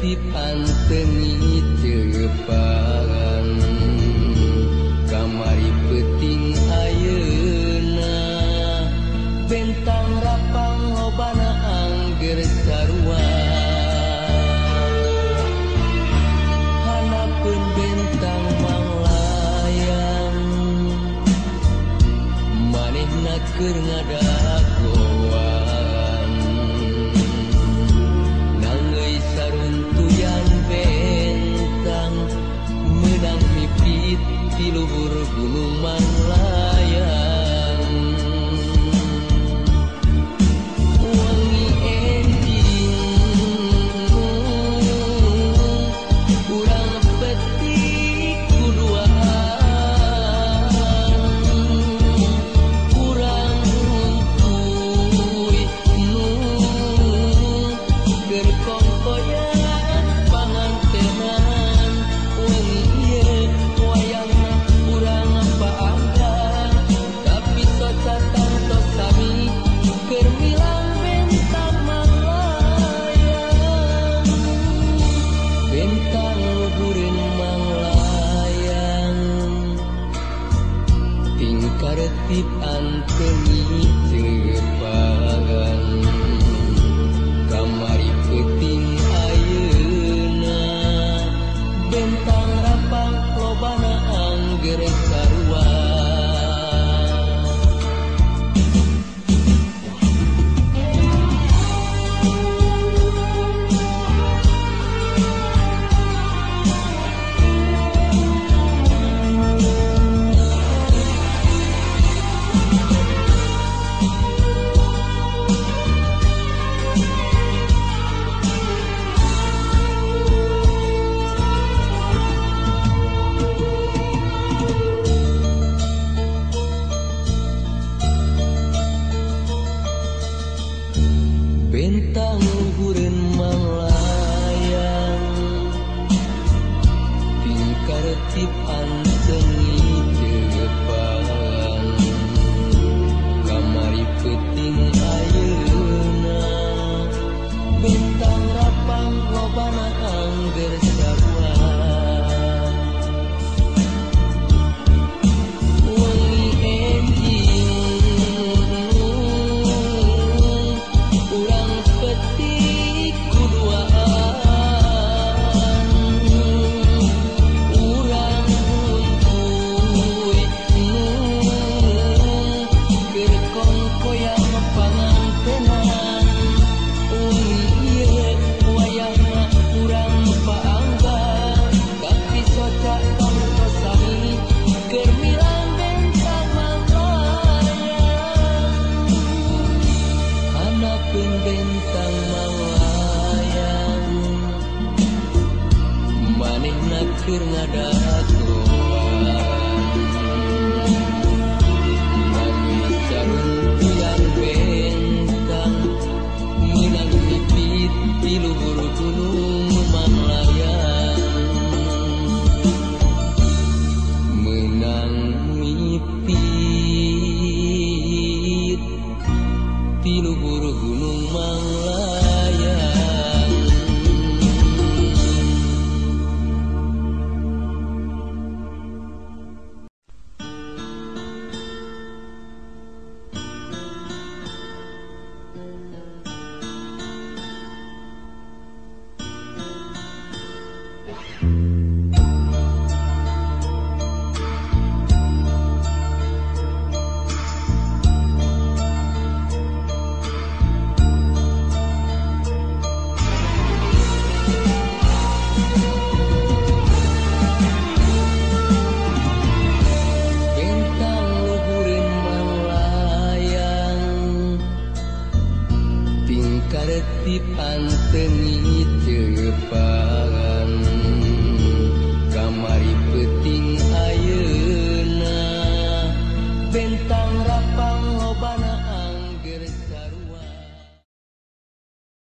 Tingkartip antengi teupan kamari peuting ayeuna bentang rapang lobana angger sarua hanapeun bentang manglayang manehna keur ngadagoan saruntuyan bentang menang mipit di luhur gunung Manglayang wangi enjing urang petik kuduaan urang untuy nu keur kongkoyan pangantenan wengi ieu wayahna urang paanggang tapi soca tantos sami keur milang bentang Manglayang bentang luhureun Manglayang tingkartip antengi teupan kamari peuting ayeuna bentang rapang lobana angger sarua. Bentang luhureun Manglayang tingkartip antengi teupan kamari peuting ayeuna bentang rapang lobana angger sarua wengi enjing urang petik kuduaan urang untuy nu keur kongkoyan pangantenan wengi ieu wayahna urang paanggang tapi soca tantos sami keur milang bentang Manglayang hanapeun bentang Manglayang manehna keur ngadagoan nami saruntuyan bentang meunang mipit di luhur gunung Manglayang meunang mipit di luhur gunung Manglayang. Bentang luhureun Manglayang tingkartip antengi teupan kamari peuting ayeuna bentang rapang lobana angger sarua.